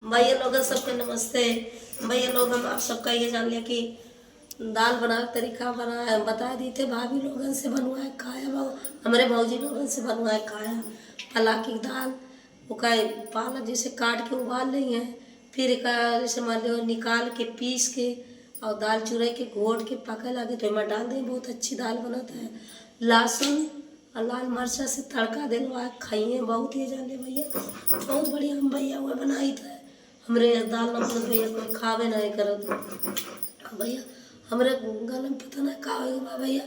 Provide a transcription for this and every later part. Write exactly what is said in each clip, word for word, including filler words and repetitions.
भैया लोगन सबके नमस्ते। भैया लोग, हम आप सबका ये जान लिया कि दाल बनावे के तरीका बना, बता दी थे भाभी लोगन से बनवाए खाया, बहु-, हमरे भौजी लोगन से बनवाए खाया। पलाकी के दाल, ओका पालक जैसे काट के उबाल लेई है, फिर एका जैसे मान लो निकाल के पीस के और दाल चुरई के घोट के पके लागे तो एमा डाल देई, बहुत अच्छी दाल बनत है। लहसुन और लाल मरचा से तड़का दिलवा खाइए, बहुत ये जान ले भैया, बहुत बढ़िया हम भैया हुआ बनाई था। हमरे दाल ना बनत भैया, कोई खावे नहीं करत। अब भैया, हमरे गला में पता ना का हो गया भैया,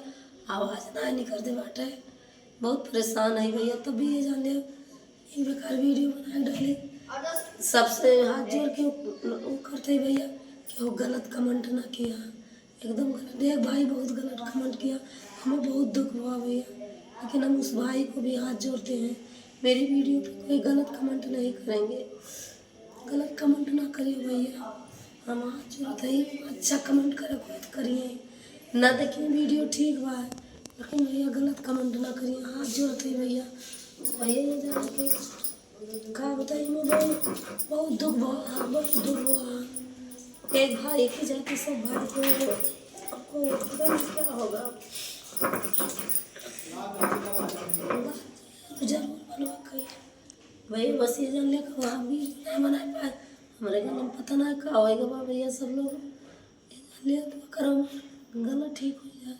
आवाज ना निकलते बाटे, बहुत परेशान है भैया। तभी ये जान ले एक बेकार वीडियो बना के डाले। सबसे हाथ जोड़ के उ, उ करते हैं भैया कि वो गलत कमेंट ना किया, एकदम गलत। एक भाई बहुत गलत कमेंट किया, हमें बहुत दुख हुआ भैया, लेकिन हम उस भाई को भी हाथ जोड़ते हैं, मेरी वीडियो पे कोई गलत कमेंट नहीं करेंगे, गलत कमेंट ना करिए भैया। हम हाथ जोड़ते ही अच्छा कमेंट करे कोई तो करिए, ना देखिए वीडियो ठीक बा, लेकिन भैया गलत कमेंट ना करिए, हाथ जोड़ते ही भैया। भैया ये जान के का बताई, मैं बहुत, बहुत दुख भा, बहुत दुख भा। एक भाई की जाति सब भाई को आपको पता नहीं क्या होगा। जरूर बनवा कही। भाई बस ये जान ले कि हम भी नहीं बना पाए, हमरे गला में पता ना का होएगा बा भैया। सब लोग ये जान ले तो करो गला ठीक हो जाए।